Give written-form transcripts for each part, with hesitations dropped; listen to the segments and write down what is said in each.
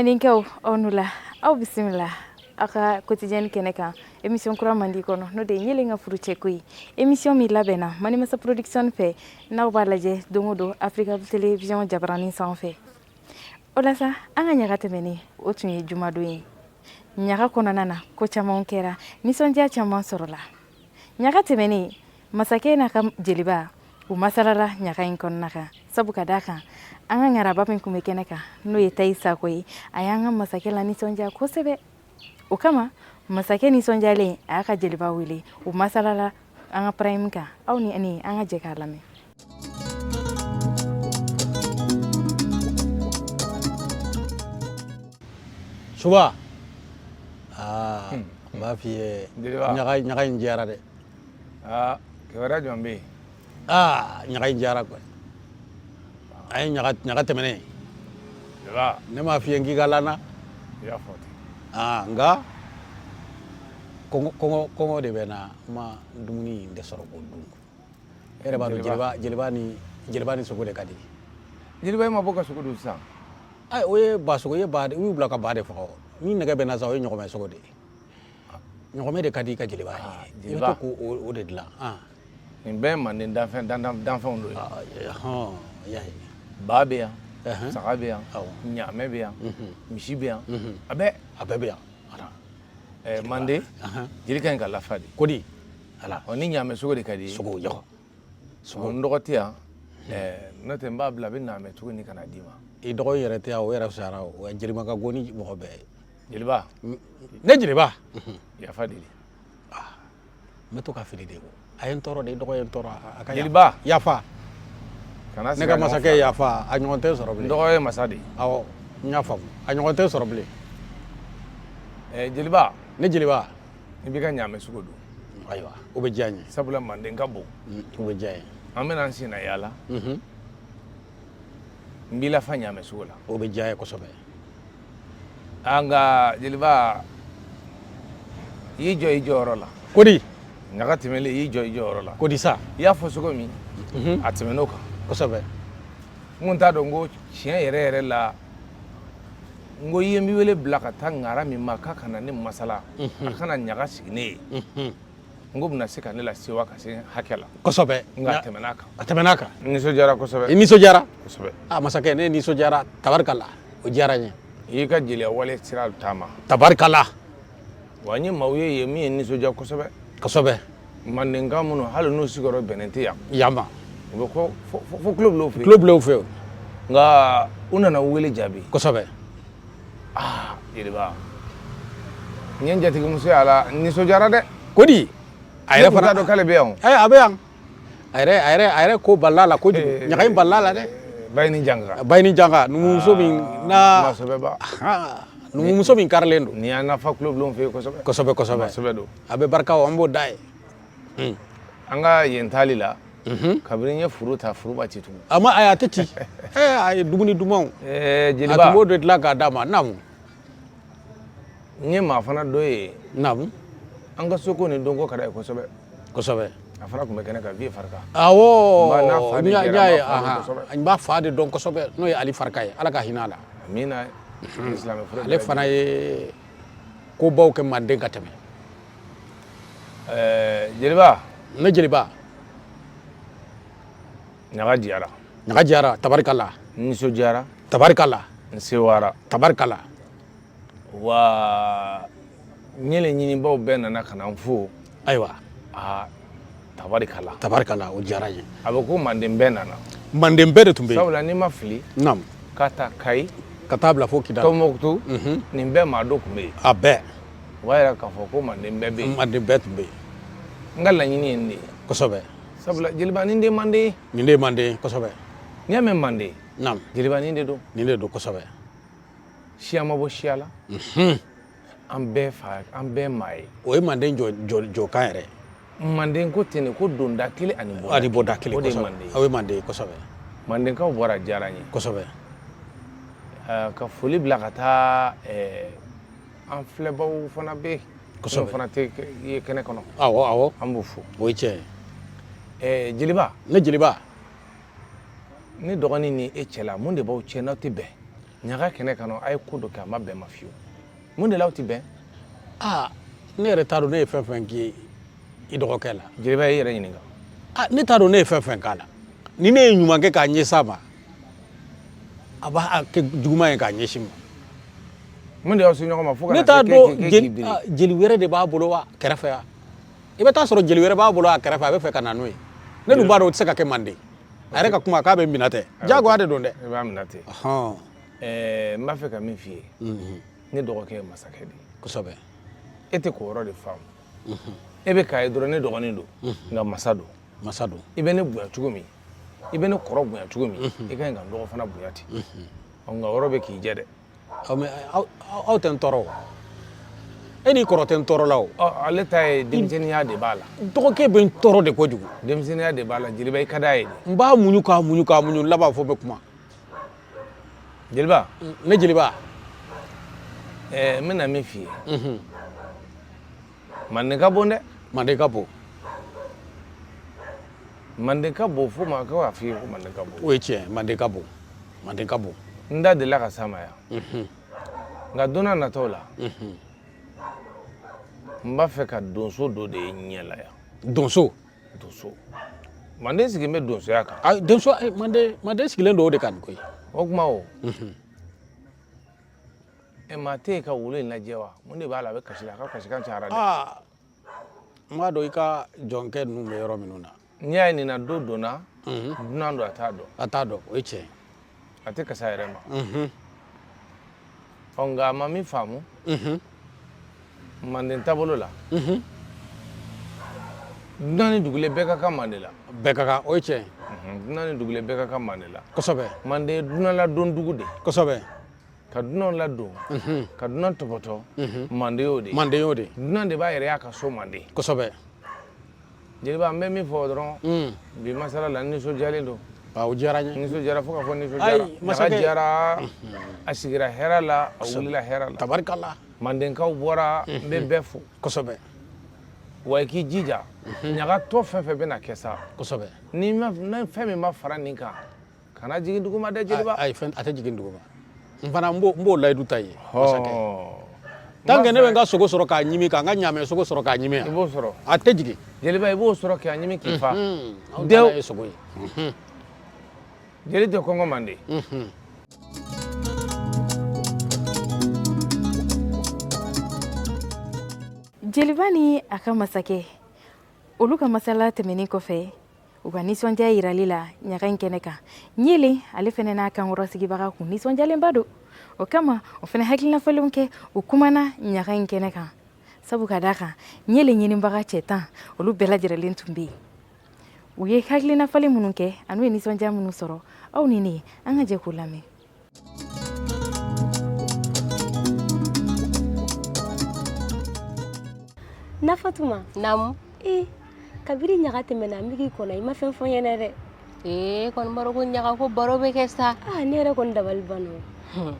Mandenkaw, aw ni wula, aw bisimila aw ka quotidienne kɛnɛ kan, émission kura mandi kɔnɔ, n'o de ye Ɲele ka furucɛ ko ye, émission min labɛnna Manimasa Production fɛ, n'aw b'a lajɛ don o don Africa Télévision jabaranin sanfɛ. O la sa, an ka ɲaga tɛmɛnen, o tun ye jumadon ye. Ɲaga kɔnɔna na, ko caman kɛra, nisɔndiya caman sɔrɔla. Ɲaga tɛmɛnen, masakɛ n'a ka jeliba u masalala ɲaga in kɔnɔna kan, sabu ka d'a kan an ka ŋaraba min tun bɛ kɛnɛ kan, n'o ye Tayi Sako ye, a y'an ka masakɛ la nisɔndiya kosɛbɛ. O kama, masakɛ nisɔndiyalen, a y'a ka jeliba wele, u masalala an ka prime kan. Aw ni ani an ka jɛ k'a lamɛn. Suba, aa, n b'a f'i ye, ɲaga ɲaga in diyara dɛ. Aa, kibaruya jumɛn bɛ yen? Aa, ɲaga in diyara koyi. A ye ɲaga ɲaga tɛmɛnen. Jeliba. Ne m'a f'i ye n k'i ka la n na? I y'a fɔ ten. Aa, nka kɔngɔ kɔngɔ kɔngɔ de bɛ n na, n ma dumuni in de sɔrɔ k'o dun. E yɛrɛ b'a dɔn, jeliba ni sogo de ka di. Jeliba, e ma bɔ ka sogo dun sisan? Ayi, o ye ba sogo ye, ba u y'u bila ka ba de faga. O ni nɛgɛ bɛ n na sa, o ye ɲɔgɔmɛ sogo de ye. Ɲɔgɔmɛ de ka di i ka jeliba ye, i bɛ to k'o o de dilan. Nin bɛɛ ye manden danfɛn danfɛnw dɔ ye. Hɔn, y'a ye. Ba bɛ yan, saga bɛ yan, ɲaamɛ bɛ yan, misi bɛ yan, a bɛɛ. A bɛɛ bɛ yan. Manden jeli ka ɲi ka lafa de. Kodi. Ala, ni ɲaamɛ sogo de ka di ye. Sogo yɔrɔ. Sogo, n dɔgɔ tɛ yan, n'o tɛ n b'a bila a bɛ ɲaamɛ sogo nin ka na d'i ma. I dɔgɔ yɛrɛ tɛ yan, o yɛrɛ fisayara, o ye jelima ka go ni mɔgɔ bɛɛ ye. Jeliba. Ne jeliba. Yafa deli. N bɛ to ka fili de ko a ye n tɔɔrɔ de, i dɔgɔ ye n tɔɔrɔ, a ka Jeliba. Yafa. Kana ne ka masakɛ, yafa, a ɲɔgɔn tɛ sɔrɔ bilen. N dɔgɔ ye masa de ye. Awɔ, n y'a faamu, a ɲɔgɔn tɛ sɔrɔ bilen. Jeliba. Ne jeliba. I b'i ka ɲaamɛ sogo dun. Ayiwa, o bɛ diya n ye. Sabula manden ka bon. O bɛ diya n ye. An bɛna an senna yaala. N b'i lafa ɲaamɛ sogo la. O bɛ diya n ye kosɛbɛ. Nka jeliba, i y'i jɔ i jɔyɔrɔ la. Kodi. Ɲaga tɛmɛlen, i y'i jɔ i jɔyɔrɔ la. Kodi sa. I y'a fɔ cogo min, a tɛmɛn'o kan. Kosɛbɛ. N kun t'a dɔn ko tiɲɛ yɛrɛ yɛrɛ la, n ko i ye n bɛ wele bila ka taa ŋara min ma k'a ka na ne masala, a kana ɲaga sigi ne ye, n ko bɛna se ka ne lasewa ka se hakɛ la. Kosɛbɛ. Nka a tɛmɛn'a kan. A tɛmɛn'a kan. N nisɔndiyara kosɛbɛ. I nisɔndiyara. Kosɛbɛ. A masakɛ, ne nisɔndiyara, tabarikala, o diyara n ye. I y'i ka jeliya wale sira taama. Tabarikala. Wa n ye maaw ye yen min ye n nisɔndiya kosɛbɛ. Kosɛbɛ. Mandenka minnu, hali n'u sigiyɔrɔ bɛnnen tɛ yan. Yan ma. U bɛ ko fo tulo bulon fɛ yen. Tulo bulon fɛ yen. Nka u nana wele jaabi. Kosɛbɛ. Aa jeliba, n ye n jatigimuso y'a la, n nisɔndiyara dɛ. Kodi. A yɛrɛ fana t'a dɔn k'ale bɛ yan o. A bɛ yan. A yɛrɛ ko balila la kojugu. Ɲaga in balila la dɛ. Bayini Janka. Bayini Janka, numumuso min n'a. Masɔbɛba. Numumuso min karilen don. Nin y'an nafa tulo bulon fɛ yen kosɛbɛ. Kosɛbɛ kosɛbɛ. Masɔbɛ don. A bɛ barika o, an b'o da ye. An ka yen taali la, kabini n ye furu ta, furu ma ci tugun. A ma, ayi, a tɛ ci. A ye dumuni dumanw. Jeliba. A tun b'o de dilan k'a d'a ma, naamu. N ye maa fana dɔ ye. Naamu. An ka soko ni donko ka d'a ye kosɛbɛ. Kosɛbɛ. A fana tun bɛ kɛnɛ kan, Vieux Farika. Awɔ, n y'a ye, n b'a fa de dɔn kosɛbɛ, n'o ye Ali Farika ye, Ala ka hinɛ a la. Amiina. Ale fana ye kobaw kɛ manden ka tɛmɛ. Jeliba. Ne jeliba. Ɲaga diyara. Ɲaga diyara, tabarikala. N nisɔndiyara. Tabarikala. N sewara. Tabarikala. Wa ɲɛlɛ ɲinibaw bɛɛ nana ka na n fo. Ayiwa. Aa, tabarikala. Tabarikala, o diyara n ye. A bɛ ko manden bɛɛ nana. Manden bɛɛ de tun bɛ yen. Sabula n'i ma fili. Naamu. Ka taa Kayi. Ka taa bila fo Kidali. Tɔnbɔkutu. Nin bɛɛ maa dɔ tun bɛ yen. A bɛɛ. O b'a yira k'a fɔ ko manden bɛɛ bɛ yen. Manden bɛɛ tun bɛ yen. N ka laɲini ye nin de ye. Kosɛbɛ. Sabula jeliba, nin de ye manden ye. Nin de ye manden ye, kosɛbɛ. N'i y'a mɛn manden. Naamu. Jeliba, nin de don. Nin de don, kosɛbɛ. Siya ma bɔ siya la. An bɛɛ fa, an bɛɛ maa ye. O ye manden jɔ jɔ jɔkan yɛrɛ. Manden ko ten de, ko donda kelen ani bɔda ani bɔda kelen. O de ye manden ye. O ye manden ye, kosɛbɛ. Mandenkaw bɔra, diyara n ye. Kosɛbɛ. Ka foli bila ka taa an filɛbaw fana bɛ yen. Kosɛbɛ. Minnu fana tɛ ye kɛnɛ kɔnɔ. Awɔ awɔ. An b'u fo. O ye tiɲɛ ye. Jeliba. Ne jeliba. Ne dɔgɔnin ni e cɛla, mun de b'aw cɛ n'aw tɛ bɛn? Ɲaga kɛnɛ kan a ye ko dɔ kɛ a ma bɛn ma fiyewu. Mun de la aw tɛ bɛn? Aa, ne yɛrɛ t'a dɔn ne ye fɛn fɛn k'i i dɔgɔkɛ la. Jeliba, i yɛrɛ ɲininka. Aa, ne t'a dɔn ne ye fɛn fɛn k'a la. Ni ne ye ɲuman kɛ k'a ɲɛsin a ma, a b'a kɛ juguman ye k'a ɲɛsin ma. Mun de y'aw se ɲɔgɔn ma fo ka Ne na t'a se dɔn k'e k'i biri? Jeli wɛrɛ de b'a bolo wa kɛrɛfɛ wa? I bɛ taa sɔrɔ jeli wɛrɛ b'a bolo a kɛrɛfɛ, a bɛ fɛ ka na n'o ye. Ne dun b'a dɔn o tɛ se ka kɛ Manden. A yɛrɛ ka kuma k'a bɛ minɛ tɛ, jagoya de don dɛ. I b'a minɛ ten. Ɔhɔn. N b'a fɛ ka min f'i ye, ne dɔgɔkɛ ye masakɛ de ye. E tɛ k'o yɔrɔ de faamu. E bɛ k'a ye dɔrɔn ne dɔgɔnin don, nka masa don. Masa don. I bɛ ne bonya cogo min, i bɛ ne kɔrɔ bonya cogo min, i ka ɲi ka n dɔgɔ fana bonya ten. Nka o yɔrɔ bɛ k'i jɛ dɛ. Aw tɛ n tɔɔrɔ o. E n'i kɔrɔ tɛ n tɔɔrɔ la o. Ale ta ye denmisɛnninya de b'a la. Dɔgɔkɛ bɛ n tɔɔrɔ de kojugu. Denmisɛnninya de b'a la jeliba, i ka d'a ye de. N b'a muɲu k'a muɲu k'a muɲu, n laban fo bɛ kuma. Jeliba. Ne jeliba. N bɛna min f'i ye. Manden ka bon dɛ. Manden ka bon. Manden ka bon fo maa k'a f'i ye ko manden ka bon. O ye tiɲɛ, manden ka bon. Manden ka bon. N da delila ka s'a ma yan. Nka don n'a nataw la, n b'a fɛ ka donso dɔ de ye ɲɛ la yan. Donso? Donso. Manden sigilen bɛ donsoya kan. Ayi, donso, manden sigilen don o de kan koyi. O kuma o. Maa tɛ yen ka wolo in lajɛ wa? Mun de b'a la a bɛ kasi la? A ka kasikan cayara dɛ. Aa, n b'a dɔn i ka jɔnkɛ ninnu bɛ yɔrɔ minnu na. N'i y'a ye nin na don donna, dunan don, a t'a dɔn. A t'a dɔn, o ye tiɲɛ ye. A tɛ kasi a yɛrɛ ma. Ɔ, nka a ma min faamu. Manden taabolo la. Dunan ni dugulen bɛɛ ka kan Manden la. Bɛɛ ka kan, o ye tiɲɛ ye. Dunan ni dugulen bɛɛ ka kan Manden la. Manden ye dunan ladon dugu de ye. Ka dunanw ladon, ka dunan tɔpɔtɔ, Manden y'o de ye. Manden y'o de ye. Dunan de b'a yɛrɛ y'a ka so Manden. Jeliba, n bɛ min fɔ dɔrɔn, bi masala la, n nisɔndiyalen don. O diyara n ye. N nisɔndiyara fo ka fɔ nisɔndiyara. Ayi, masakɛ. Ɲaga diyara, a sigira hɛrɛ la, a wulila hɛrɛ la. Tabarikala. Mandenkaw bɔra, n bɛ bɛɛ fo. Wa i k'i jija, ɲaga tɔ fɛn fɛn bɛna kɛ sa. Ni ma, ni fɛn min ma fara nin kan, kana jigin duguma dɛ jeliba. Ayi, fɛn a tɛ jigin duguma. N fana n b'o layidu ta i ye, masakɛ. Tant que ne bɛ n ka sogo sɔrɔ k'a ɲimi, k'an ka ɲaamɛ sogo sɔrɔ k'a ɲimi yan. I b'o sɔrɔ. A tɛ jigin. Jeliba, i b'o sɔrɔ k'a ɲimi k'i fa. Anw ta ye sogo ye. Jeli tɛ kɔngɔ mande. Jeliba ni a ka masakɛ, olu ka masala tɛmɛnen kɔfɛ, u ka nisɔndiya yirali la ɲaga in kɛnɛ kan. Ɲele ale fɛnɛ n'a kankɔrɔ sigibaga kun nisɔndiyalenba don. O kama o fɛnɛ hakilina falenw kɛ, u kumana ɲaga in kɛnɛ kan. Sabu ka d'a kan, Ɲele ɲinibaga cɛ 10, olu bɛɛ lajɛlen tun bɛ yen. U ye hakilina falen minnu kɛ an'u ye nisɔndiya minnu sɔrɔ, aw ni ne, an ka jɛ k'u lamɛn. Na Fatuma. Naamu. Kabiri ɲaga tɛmɛna, n bɛ k'i kɔnɔ, i ma fɛn fɔ n ɲɛna dɛ. Kɔni b'a dɔn ko ɲaga ko baro bɛ kɛ sa. Ne yɛrɛ kɔni dabali banna o.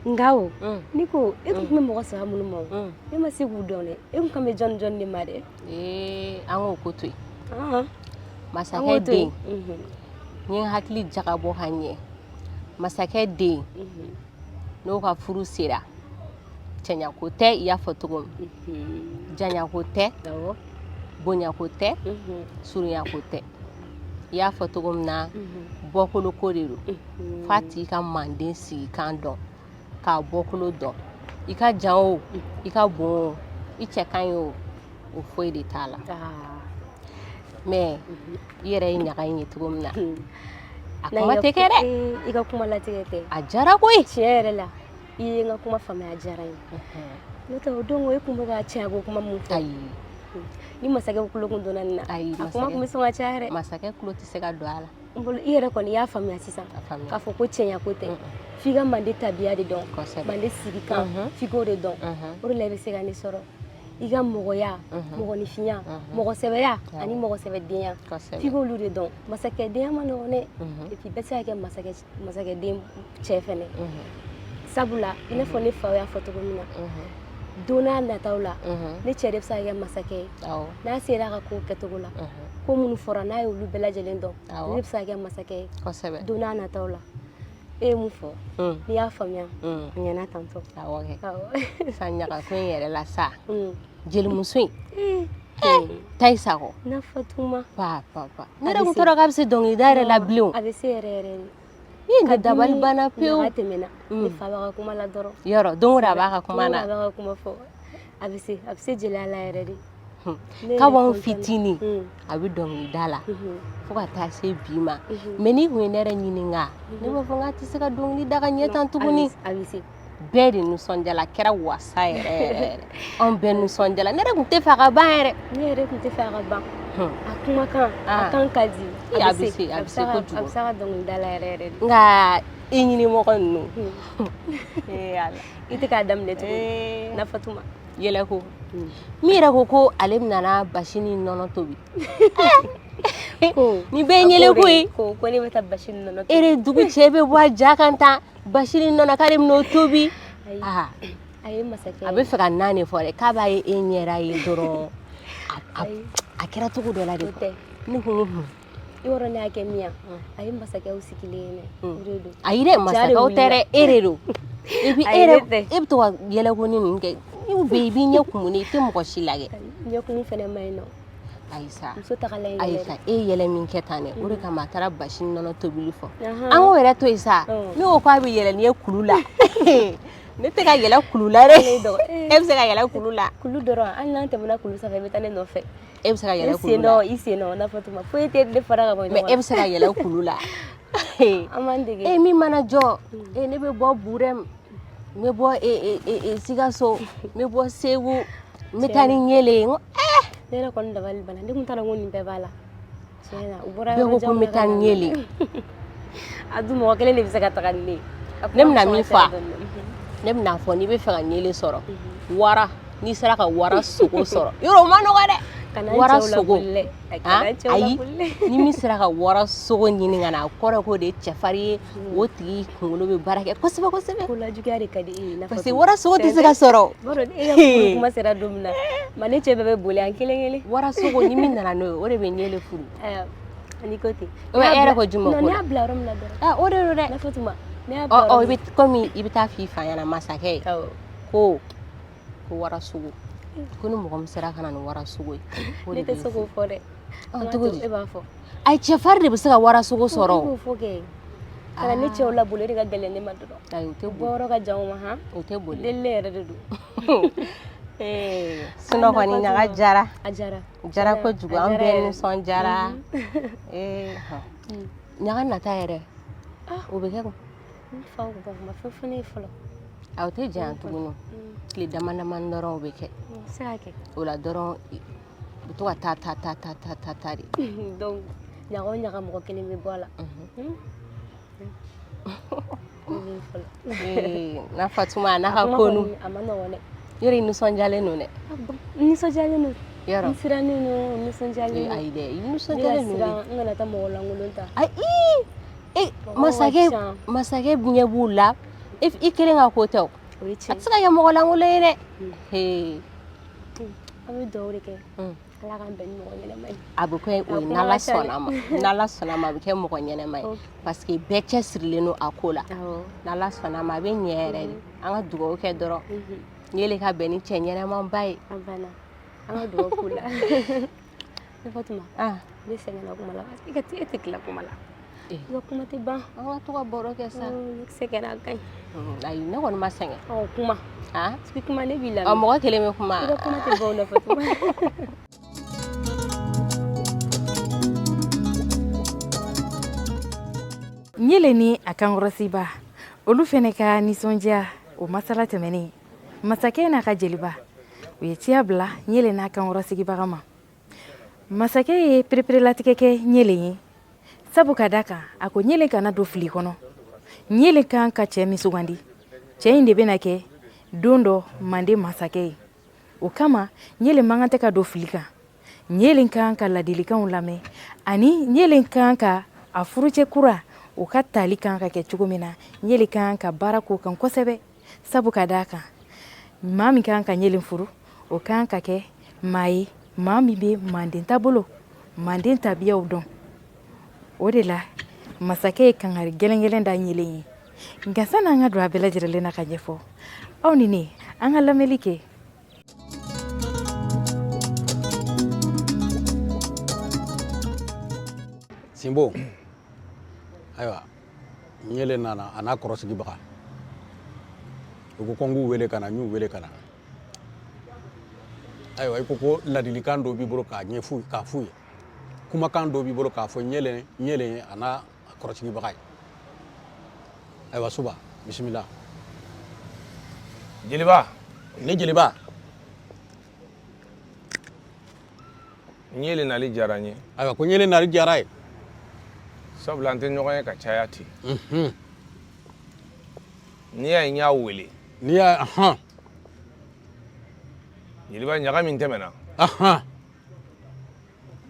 Nka o, ne ko e tun bɛ mɔgɔ saba minnu ma o, ne ma se k'u dɔn dɛ. E kun kan bɛ jɔn jɔn de ma dɛ? An k'o ko to yen. Masakɛ An k'o to yen. den. N ye n hakili jagabɔ ka ɲɛ. Masakɛ den, n'o ka furu sera, cɛɲako tɛ, i y'a fɔ cogo min. Janyako tɛ, bonyako tɛ, surunyako tɛ. I y'a fɔ cogo min na, bɔkoloko de don. F'a tigi ka manden sigikan dɔn, k'a bɔkolo dɔn. I ka jan o, i ka bon o, i cɛ ka ɲi o, o foyi de t'a la. Mais i yɛrɛ ye ɲaga in ye cogo min na, a kuma tɛ kɛ dɛ. I ka kuma latigɛ tɛ. A diyara koyi. Tiɲɛ yɛrɛ la, i ye n ka kuma faamuya, a diyara n ye. N'o tɛ o don o, e kun bɛ ka cɛyako kuma mun fɔ. Ayi. Ni masakɛ tulo kun donna nin na, Ayi, a kuma masakɛ kun bɛ sɔn ka caya dɛ. Masakɛ tulo tɛ se ka don a la. N bolo i yɛrɛ kɔni y'a faamuya sisan. A faamuya. K'a fɔ ko cɛɲako tɛ. F'i ka mande tabiya de dɔn. Mande sigikan, f'i k'o de dɔn. O de la i bɛ se ka ne sɔrɔ. I ka mɔgɔya, mɔgɔninfinya, mɔgɔ sɛbɛya ani mɔgɔ sɛbɛdenya. F'i k'olu de dɔn. Masakɛdenya ma nɔgɔn dɛ. Et puis bɛɛ tɛ se ka kɛ masakɛden cɛ fɛnɛ. Sabula i n'a fɔ ne faw y'a fɔ cogo min na, don n'a nataw la, ne cɛ de bɛ se ka kɛ masakɛ ye. N'a sera a ka ko kɛcogo la, ko minnu fɔra n'a ye olu bɛɛ lajɛlen dɔn, ne bɛ se ka kɛ masakɛ ye. Don n'a nataw la. E ye mun fɔ, n'i y'a faamuya, a ɲɛna tantɔ. Awɔ kɛ. Awɔ. Sa ɲaga ko in yɛrɛ la sa, jelimuso in Tayi Sakɔ. Na Fatuma. Pa pa pa, ne yɛrɛ kun t'a dɔn k'a bɛ se dɔnkilida yɛrɛ la bilen o. A bɛ se yɛrɛ yɛrɛ de. Ni ne dabali banna pewu. Ɲaga tɛmɛna, ne fa b'a ka kuma la dɔrɔn. Yɔrɔ don o don a b'a ka kuma Don o na. don a b'a ka kuma fɔ. A bɛ se jeliya la yɛrɛ de. Ne yɛrɛ Kab'anw content na. fitinin a bɛ dɔnkilida la fo ka taa se bi ma. Mais n'i kun ye ne yɛrɛ ɲininka, ne b'a fɔ k'a tɛ se ka dɔnkili da ka ɲɛ tan tuguni. A bɛ se. Bɛɛ de nisɔndiyala, a kɛra wasa yɛrɛ yɛrɛ yɛrɛ, anw bɛɛ nisɔndiyala. Ne yɛrɛ kun tɛ fɛ a ka ban yɛrɛ. Ne yɛrɛ kun tɛ fɛ a ka ban. A kumakan, a kan ka di. A bɛ se, a bɛ se kojugu. A bɛ se a ka dɔnkilida la yɛrɛ yɛrɛ de. Nka i ɲinimɔgɔ ninnu. Ee Ala. I tɛ k'a daminɛ tuguni. Na Fatuma. Yɛlɛ ko min yɛrɛ ko ko ale bɛna n'a basi ni nɔnɔ tobi. Ko Nin bɛɛ ye yɛlɛko ye. Ko ne bɛ taa basi ni nɔnɔ E de dugu cɛ bɛ bɔ a ja kan tan, basi ni nɔnɔ, k'ale bɛn'o tobi. Ayi. Aa. A ye masakɛ. A bɛ fɛ ka nan de fɔ dɛ, k'a b'a ye e ɲɛra ye dɔrɔn. A kɛra cogo dɔ la de. O tɛ. Ne ko hun. I b'a dɔn ne y'a kɛ min ye, a ye masakɛw sigilen ye dɛ. O de don. Ayi dɛ, masakɛw tɛ dɛ, e de don. Et puis e Ayi, yɛrɛ ne tɛ. e bɛ to ka yɛlɛkonin ninnu kɛ. N'u bɛ yen, i b'i ɲɛ kumuni, i tɛ mɔgɔ si lajɛ. Ɲɛkumu fɛnɛ ma ɲi nɔ. Ayi sa. Muso tagala ye Ayi yɛlɛ sa, de. e ye yɛlɛ min kɛ tan dɛ, o de kama a taara basi ni nɔnɔ tobili fɔ. Ahan. An k'o yɛrɛ to yen sa. Ne ko k'a bɛ yɛlɛ n'i ye kulu la. Ne tɛ ka yɛlɛ kulu la dɛ. Ne dɔgɔ- E bɛ se ka yɛlɛ kulu la. Kulu dɔrɔn, hali n'an tɛmɛna kulu sanfɛ, i bɛ taa ne nɔfɛ. E bɛ se ka yɛlɛ Ne kulu sen la. nɔ, i sen nɔ, n'a Fatuma. Foyi tɛ ne fara ka bɔ ɲɔgɔn Mais na. e bɛ se ka yɛlɛ kulu la. An b'an dege. E min mana jɔ, e ne bɛ bɔ Burɛm, n bɛ bɔ Sikaso, n bɛ bɔ Segu, n bɛ taa ni ɲele ye. N ko Ne yɛrɛ kɔni dabali banna, ne kun t'a dɔn ko nin bɛɛ b'a la. Tiɲɛ na, u bɔra Bɛɛ ko yɔrɔ ko janw n bɛ na taa ka na. ni ɲele. A dun mɔgɔ kelen de bɛ se ka taga ni ne ye. A Ne kuma bɛna bɛ min sɔn ka fɔ a, caya dɔɔni. ne bɛna fɔ n'i bɛ fɛ ka ɲele sɔrɔ, wara, n'i sera ka wara sogo sɔrɔ, yɔrɔ o ma nɔgɔ dɛ. Kana n Wara cɛw sogo. laboli dɛ. Kana n cɛw Ayi, laboli dɛ. ni min sera ka wara sogo ɲini ka na, a kɔrɔ k'o de ye cɛfarin ye, o tigi kunkolo bɛ baara kɛ kosɛbɛ kosɛbɛ. Ko lajuguya de ka di e ye. N'a Parce que Fatuma. wara sogo tɛ se ka sɔrɔ. B'a dɔn e ka furu kuma sera don min na, ma ne cɛ bɛɛ bɛ boli an kelen kelen. Wara sogo ni min nana n'o ye, o de bɛ ɲele furu. Ayiwa, n'i ko ten. E yɛrɛ ko jumɛn ko Non, ne la? y'a bila yɔrɔ min na dɔrɔn. Ah, o de don dɛ. Na Fatuma, ne y'a bila Ɔ yɔrɔ ɔ, i min bɛ komi i bɛ taa f'i fa ɲɛna masakɛ ye. Awɔ. Ko wara sogo. Ko ni mɔgɔ min sera ka na ni wara sogo ye, o Ne de tɛ b'i se k'o furu. fɔ dɛ. Ɔ, An ka cogo to, di? E b'a fɔ. Ayi, cɛfarin de bɛ se ka wara sogo E sɔrɔ. b'o fɔ kɛ. Kana ne cɛw laboli, o de ka gɛlɛn ne ma dɔrɔn. Ayi, o tɛ boli. Bɔyɔrɔ ka jan o ma han. O tɛ boli. Delilen yɛrɛ de don. Ee, sinon kɔni ɲaga jara. A jara. Jara kojugu, an A jara bɛɛ yɛrɛ. nisɔndiyara. Ee, hɔn. Ɲaga nata yɛrɛ, o bɛ kɛ kun? N fa ko bon, ma fɛn fɔ ne ye fɔlɔ. A, o tɛ janya tuguni. Tile dama dama dɔrɔn o bɛ kɛ. O bɛ se ka kɛ. O la dɔrɔn, u bɛ to ka taa taa taa taa taa taa taa de. Donc, ɲaga o ɲaga mɔgɔ kelen bɛ bɔ a la. O bɛ yen fɔlɔ. Ee, na Fatuma a n'a A ka kuma konu. kɔni, a ma nɔgɔn dɛ. Yɔrɔ i nisɔndiyalen don dɛ. Ah bon, n nisɔndiyalen don. Yɔrɔ. N sirannen don, n nisɔndiyalen Ee, don. ayi dɛ, i Ne ka nisɔndiyalen don dɛ. siran, n kana taa mɔgɔ lankolon ta. Ayi, ee, Mɔgɔw ka ca. masakɛ ɲɛ b'u la. I kelen ka ko tɛ o. O ye A tiɲɛ tɛ se ka kɛ mɔgɔ lankolon ye dɛ. Hee. An bɛ dugawu de kɛ. Ala k'an bɛn ni mɔgɔ ɲɛnama ye. A bɛ kɛ o ye, A kuma n'Ala ka ca dɛ. sɔnna ma. N'Ala sɔnna ma, a bɛ kɛ mɔgɔ ɲɛnama ye. Parce que bɛɛ cɛsirilen don a ko la. N'Ala sɔnna ma, a bɛ ɲɛ yɛrɛ de. An ka dugawu kɛ dɔrɔn. Ɲele ka bɛn ni cɛ ɲɛnamaba ye. A banna. An ka dugawu k'u la. Ne Fatuma, ne sɛgɛnna kuma la. E ka e tɛ tila kuma la. I ka kuma tɛ ban. An ka to ka baro kɛ sa. Ne sɛgɛnna, a ka ɲi. Ayi, ne kɔni ma sɛgɛn. Ɔ, kuma. I kuma, ne b'i lamɛn. Ɔ, mɔgɔ kelen bɛ kuma. I ka kuma tɛ ban o la, Fatuma. Ɲele ni a kankɔrɔsiba, olu fɛnɛ ka nisɔndiya o masala tɛmɛnen. Masakɛ n'a ka jeliba, u ye ciya bila Ɲele n'a kankɔrɔsigibaga ma. Masakɛ ye pereperelatigɛ kɛ Ɲele ye, sabu ka da kan a ko Ɲele kana don fili kɔnɔ. Ɲele kan ka cɛ min sugandi, cɛ in de bɛna kɛ don dɔ Mande masakɛ ye. O kama Ɲele man kan tɛ ka don fili kan. Ɲele kan ka ladilikanw lamɛn, ani Ɲele kan ka a furucɛ kura o ka tali kan ka kɛ cogo min na, Ɲele kan ka baara k'o kan kosɛbɛ. Sabu ka da kan maa min kan ka Ɲele furu, o kan ka kɛ maa ye, maa min bɛ manden taabolo, manden tabiyaw dɔn. O de la masakɛ ye kangari gɛlɛn gɛlɛn da Ɲele ye. Nka san'an ka don a bɛɛ lajɛlen na ka ɲɛfɔ aw ni ne, an ka lamɛnli kɛ. Sinbo, ayiwa, Ɲele nana a n'a kɔrɔsigibaga. U ko ko n k'u wele ka na, n y'u wele ka na. Ayiwa, i ko ko ladilikan dɔ b'i bolo k'a ɲɛf'u, k'a f'u ye, kumakan dɔ b'i bolo k'a fɔ Ɲele, Ɲele ye a n'a kɔrɔsigibaga ye. Ayiwa Suba, bisimila. Jeliba. Ne jeliba. Ɲele nali diyara n ye. Ayiwa, ko Ɲele nali diyara ye. Sabula an tɛ ɲɔgɔn ye ka caya ten. N'i y'a ye n y'a wele. N'i y'a hɔn. Jeliba, ɲaga min tɛmɛna.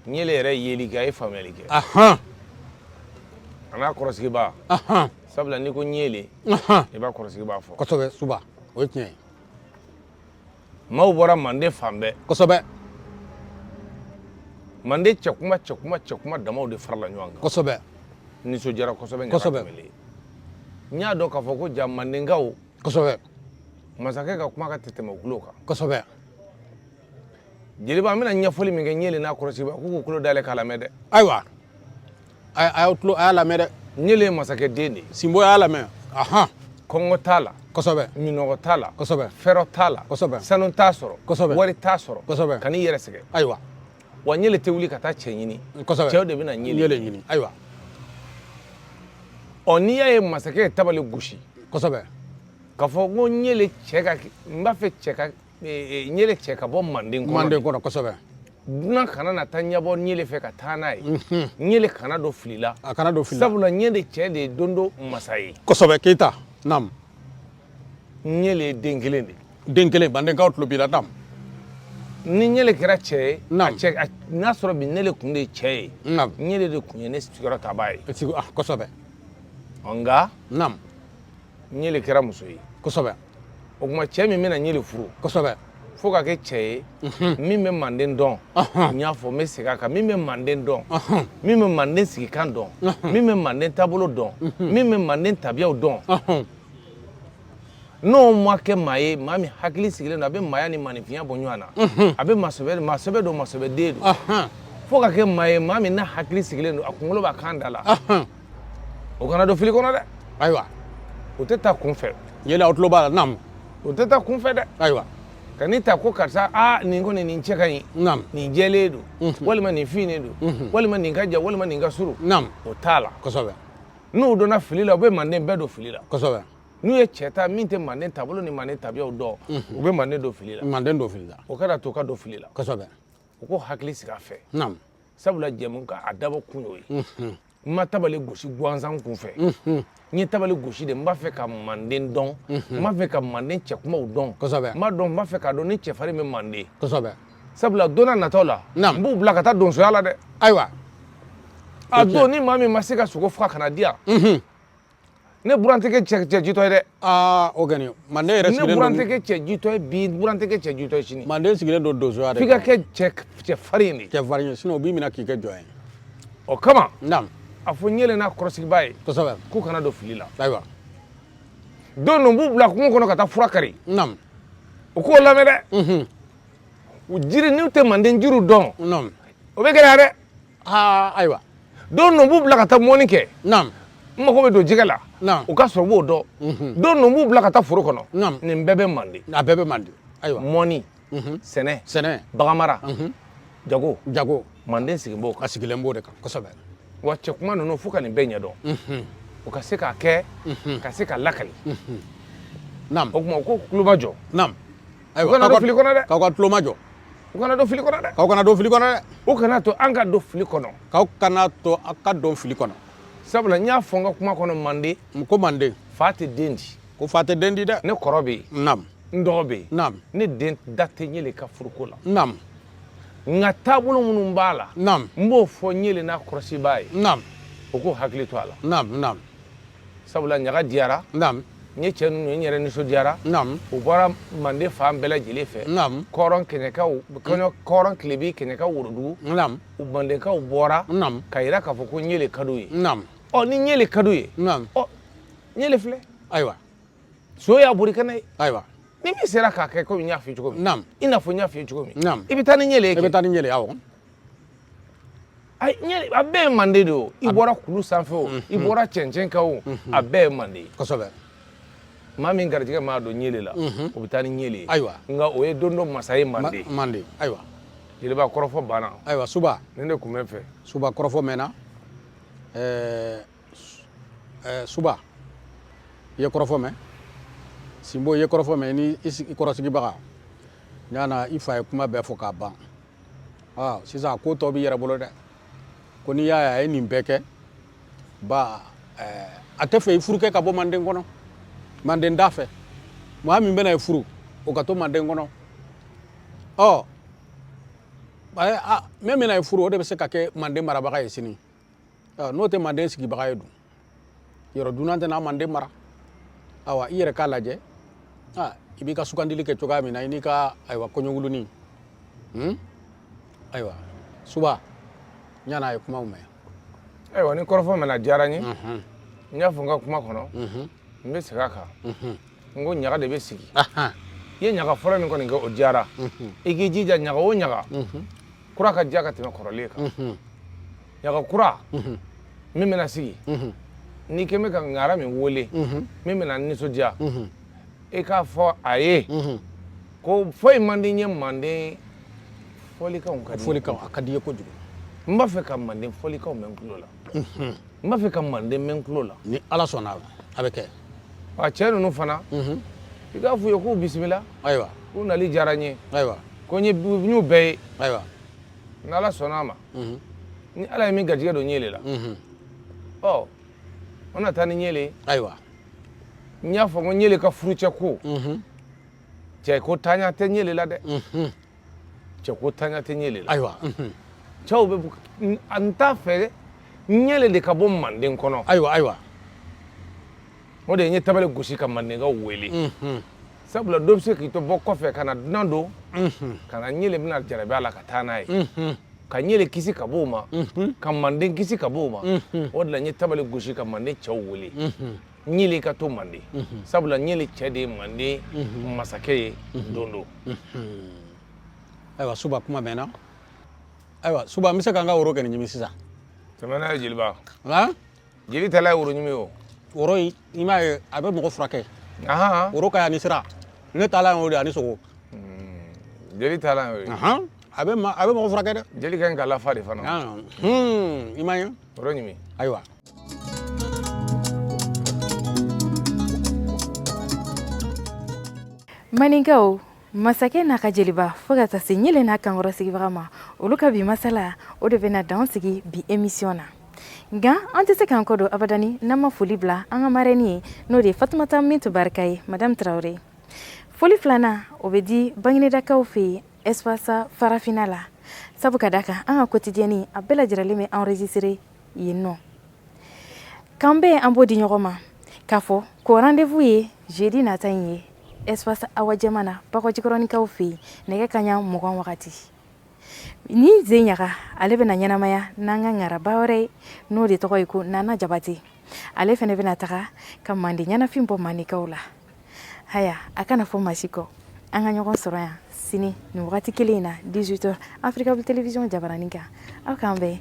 Ɲele yɛrɛ yeli kɛ, a ye faamuyali kɛ. A n'a kɔrɔsigiba. Sabula n'i ko Ɲele, i b'a kɔrɔsigiba fɔ. Kosɛbɛ Suba, o ye tiɲɛ ye. Maaw bɔra Manden fan bɛɛ. Kosɛbɛ. Manden cɛkuma cɛkuma cɛkuma damaw de farala ɲɔgɔn kan. Kosɛbɛ. Nisɔndiyara kosɛbɛ ɲaga Kosɛbɛ. tɛmɛlen. N y'a dɔn k'a fɔ ko ja Mandenkaw. Kosɛbɛ. Masakɛ ka kuma ka tɛ tɛmɛ u tulo kan. Kosɛbɛ. Jeliba, an bɛna ɲɛfɔli min kɛ Ɲele n'a kɔrɔsigiba, k'u k'u tulo dayɛlɛ k'a lamɛn dɛ. Ayiwa, a y'aw tulo, a y'a lamɛn dɛ. Ɲele ye masakɛ den de ye. Sinbo y'a lamɛn. Ahan. Kɔngɔ t'a la. Kosɛbɛ. Minɔgɔ t'a la. Kosɛbɛ. Fɛrɔ t'a la. Kosɛbɛ. Sanu t'a sɔrɔ. Kosɛbɛ. Wari t'a sɔrɔ. Kosɛbɛ. Kan'i yɛrɛ sɛgɛn. Ayiwa. Wa Ɲele tɛ wuli ka taa cɛ ɲini. Kosɛbɛ. Cɛw de bɛna Ɲele. Ɲele ɲini. Ayiwa. Ɔ, n'i y'a ye masakɛ ye tabali gosi. Kosɛbɛ. K'a fɔ ko Ɲele cɛ ka, n b'a fɛ cɛ ka Ɲele cɛ ka bɔ Manden kɔnɔ. Manden kɔnɔ, kosɛbɛ. Dunan kana na taa ɲɛbɔ Ɲele fɛ ka taa n'a ye. Ɲele kana don fili la. A kana don fili la. Sabula Ɲele cɛ de ye dondo masa ye. Kosɛbɛ Keyita, naam. Ɲele ye den kelen de ye. Den kelen, Mandenkaw tulo b'i la, naam. Ni Ɲele kɛra cɛ ye. Naam. Cɛ, n'a sɔrɔ bi Ɲele kun de ye cɛ ye. Naam. Ɲele de kun ye ne sigiyɔrɔ tabaa ye. Kosɛbɛ. Nka. Naam. Ɲele kɛra muso ye. Kosɛbɛ. O tuma cɛ min bɛna Ɲele furu. Kosɛbɛ. Fo ka kɛ cɛ ye min bɛ Manden dɔn. N y'a fɔ, n bɛ segin a kan, min bɛ Manden dɔn, min bɛ Manden sigikan dɔn, min bɛ Manden taabolo dɔn, min bɛ Manden tabiyaw dɔn. N'o ma kɛ maa ye, maa min hakili sigilen don, a bɛ maaya ni maaninfinya bɔ ɲɔgɔn na, a bɛ maasɛbɛ maasɛbɛ don, maasɛbɛden don. Fo ka kɛ maa ye, maa min n'a hakili sigilen don, a kunkolo b'a kan da la. O kana don fili kɔnɔ dɛ. Ayiwa. O tɛ taa kun fɛ. Ɲele, aw tulo b'a la, naam. O tɛ taa kun fɛ dɛ. Ayiwa. Ka n'i ta ko karisa, aa, nin kɔni nin cɛ ka ɲi. Naam. Nin jɛlen don. Walima nin finnen don. Walima nin ka jan, walima nin ka surun. Naam. O t'a la. Kosɛbɛ. N'u donna fili la, u bɛ Manden bɛɛ don fili la. Kosɛbɛ. N'u ye cɛ ta min tɛ Manden taabolo ni Manden tabiyaw dɔn, u bɛ Manden don fili la. Manden don fili la. O kana to ka don fili la. Kosɛbɛ. U k'o hakili sigi a fɛ. Naam. Sabula jɛmu ka a dabɔ kun y'o ye. N ma tabali gosi gansan kun fɛ. N ye tabali gosi de, n b'a fɛ ka Manden dɔn. N b'a fɛ ka Manden cɛkumaw dɔn. Kosɛbɛ. N b'a dɔn, n b'a fɛ k'a dɔn ni cɛfarin bɛ Manden. Kosɛbɛ. Sabula don n'a nataw la, Naam. n b'u bila ka taa donsoya la dɛ. Ayiwa. A don ni maa min ma se ka sogo faga ka na di yan. Ne buran tɛ kɛ cɛ jitɔ ye dɛ. Aa, o kɔni Manden yɛrɛ Ne sigilen buran don. tɛ kɛ cɛ jitɔ ye bi, buran tɛ kɛ cɛ jitɔ ye sini. Manden sigilen don donsoya de. F'i ka kɛ cɛ cɛfarin de ye. Cɛfarin ye, sinon u b'i minɛ k'i kɛ jɔn ye. O kama. Naam. A fɔ Ɲele n'a kɔrɔsigiba ye. Kosɛbɛ. K'u kana don fili la. Ayiwa. Don dɔ n b'u bila kungo kɔnɔ ka taa fura kari. Naam. U k'o lamɛn dɛ. U jiri, n'u tɛ Manden jiriw dɔn. Naam. O bɛ gɛlɛya dɛ. Aa, ayiwa. Don dɔ n b'u bila ka taa mɔni kɛ. Naam. N mago bɛ don jɛgɛ la. Naam. O ka sɔrɔ u b'o dɔn. Don dɔ n b'u bila ka taa foro kɔnɔ. Naam. Nin bɛɛ bɛ Manden. A bɛɛ bɛ Manden. Ayiwa. Mɔni. Sɛnɛ. Sɛnɛ. Baganmara. Jago. Jago. Manden sigilen b'o kan. A sigilen b'o de kan kosɛbɛ. Wa cɛkuma ninnu, fo ka nin bɛɛ ɲɛdɔn. U ka se k'a kɛ, ka se ka lakali. Naam. O tuma u ko tulo jɔ. Naam. U kana don fili kɔnɔ dɛ. K'aw ka tulo majɔ. U kana don fili kɔnɔ dɛ. K'aw kana don fili kɔnɔ dɛ. U kana to an ka don fili kɔnɔ. K'aw kana to aw ka don fili kɔnɔ. Sabula n y'a fɔ n ka kuma kɔnɔ, Manden. Ko Manden. Fa tɛ den di. Ko fa tɛ den di dɛ. Ne kɔrɔ bɛ yen. Naam. N dɔgɔ bɛ yen. Naam. Ne den da tɛ Ɲele ka furuko la. Naam. Nka taabolo minnu b'a la. Naam. N b'o fɔ Ɲele n'a kɔrɔsibaa ye. Naam. O k'o hakili to a la. Naam, naam. Sabula ɲaga diyara. Naam. N ye cɛ ninnu ye, n yɛrɛ nisɔndiyara. Naam. U bɔra Manden fan bɛɛ lajɛlen fɛ. Naam. Kɔrɔn kɛɲɛkaw, kɔrɔn tilebi, kɛɲɛkaw worodugu. Naam. U Mandenkaw bɔra. Naam. Ka yira k'a fɔ ko Ɲele ka d'u ye. Naam. Ɔ, ni Ɲele ka d'u ye. Naam. Ɔ, Ɲele filɛ. Ayiwa. So y'a bori kɛnɛ ye. Ayiwa. Ni min sera k'a kɛ komi n y'a f'i ye cogo min. Naam. I n'a fɔ n y'a f'i ye cogo min. Naam. I bɛ taa ni ɲele ye I bɛ kɛ. taa ni ɲele, awɔ. Ayi, ɲele a bɛɛ ye manden de o. I bɔra kulu sanfɛ o, i bɔra cɛncɛn kan o, a bɛɛ ye manden ye. Kosɛbɛ. Maa min garijɛgɛ maa don ɲele la, o bɛ taa ni ɲele ye. Ayiwa. Nka o ye don dɔ masa ye manden. Manden, ayiwa. Jeliba, kɔrɔfɔ banna. Ayiwa, Suba. Nin de tun bɛ n fɛ. Suba, kɔrɔfɔ mɛnna. Suba, i ye kɔrɔfɔ mɛn. Sinbo, i ye kɔrɔfɔ mɛn ni i kɔrɔsigibaga ɲana. I fa ye kuma bɛɛ fɔ k'a ban. Sisan a ko tɔ b'i yɛrɛ bolo dɛ. Ko n'i y'a ye a ye nin bɛɛ kɛ ba, a tɛ fɛ i furukɛ ka bɔ manden kɔnɔ, manden da fɛ. Maa min bɛna i furu, o ka to manden kɔnɔ. Ɔ min bɛna i furu, o de bɛ se ka kɛ manden marabaga ye sini. N'o tɛ manden sigibaga ye dun, yɔrɔ dunan tɛna manden mara. Awa, i yɛrɛ k'a lajɛ, i b'i ka sugandili kɛ cogoya min na, i n'i ka, ayiwa, kɔɲɔwulunin. Ayiwa, Suba, ɲana a ye kumaw mɛn. Ayiwa, ni kɔrɔfɔ mɛnna, diyara n ye. N y'a fɔ n ka kuma kɔnɔ, n bɛ segin a kan, n ko ɲaga de bɛ sigi. I ye ɲaga fɔlɔ min kɔni kɛ, o diyara. I k'i jija, ɲaga o ɲaga, kura ka diya ka tɛmɛ kɔrɔlen kan. Ɲaga kura min bɛna sigi, n'i kɛn bɛ ka ŋara min wele, min bɛna nisɔndiya, i k'a fɔ a ye ko foyi man di n ye, manden fɔlikanw ka di n ye. Fɔlikanw a ka di i ye kojugu. N b'a fɛ ka manden fɔlikanw mɛn n tulo la, n b'a fɛ ka manden mɛn n tulo la. Ni Ala sɔnna, a bɛ kɛ. A cɛ ninnu fana, i k'a f'u ye k'u bisimila. Ayiwa. K'u nali diyara n ye. Ayiwa. Ko n ye n y'u bɛɛ ye. Ayiwa. N'Ala sɔnna a ma, ni Ala ye min garijɛgɛ don ɲele la, ɔ o na taa ni ɲele ye. Ayiwa. N y'a fɔ ko ɲele ka furucɛ ko, cɛ ko taaɲa tɛ ɲele la dɛ. Cɛ ko taaɲa tɛ ɲele la. Ayiwa. Cɛw bɛ, n t'a fɛ ɲele de ka bɔ manden kɔnɔ. Ayiwa, ayiwa. O de ye n ye tabali gosi ka mandenkaw wele, sabula dɔ bɛ se k'i to bɔ kɔfɛ ka na dunan don ka na ɲele bɛna jarabi a la ka taa n'a ye, ka ɲele kisi ka bɔ o ma, ka manden kisi ka bɔ o ma. O de la n ye tabali gosi ka manden cɛw wele, ɲele ka to manden, sabula ɲele cɛ de ye manden masakɛ ye don dɔ. Ayiwa, Suba, kuma mɛnna. Ayiwa, Suba, n bɛ se ka n ka woro kɛ nin ɲimi sisan? Tɛmɛ n'a ye, jeliba. Han? Jeli tala ye woro ɲimi o. Woro in, i m'a ye, a bɛ mɔgɔ furakɛ. Woro ka ɲi ani sira. Ne taala ye o de ani sogo. Jeli taala ye o ye. A bɛ a bɛ mɔgɔ furakɛ dɛ. Jeli ka ɲi ka lafa de fana. I m'a ye? Woro ɲimi. Ayiwa. Maninkaw, masakɛ n'a ka jeliba, fo ka taa se ɲele n'a kankɔrɔ sigibaga ma, olu ka bi masala, o de bɛna dan sigi bi émission na. Nka an tɛ se k'an kɔ don abadani n'an ma foli bila an ka marraine ye, n'o de ye Fatumata Mintu Barika ye, Madame Traoré. Foli filanan, o bɛ di Banginedakaw fɛ yen, Espace Farafina la, sabu ka da kan an ka quotidienne a bɛɛ lajɛlen bɛ enregistré yen nɔ. K'an bɛn, an b'o di ɲɔgɔn ma k'a fɔ ko rendez-vous ye jeudi nata in ye, Espace Awa Jɛma na, Bakɔjikɔrɔnikaw fɛ yen, nɛgɛ kaɲa 20 wagati. Ni zen ɲaga ale bɛna ɲɛnamaya n'an ka ŋaraba wɛrɛ ye, n'o de tɔgɔ ye ko Nana Jabate. Ale fɛnɛ bɛna taga ka manden ɲɛnafin bɔ mandekaw la. Haya, a kana fɔ maa si kɔ, an ka ɲɔgɔn sɔrɔ yan sini nin wagati kelen in na, 18h, Africable Télévision jabaranin kan. Aw k'an bɛn.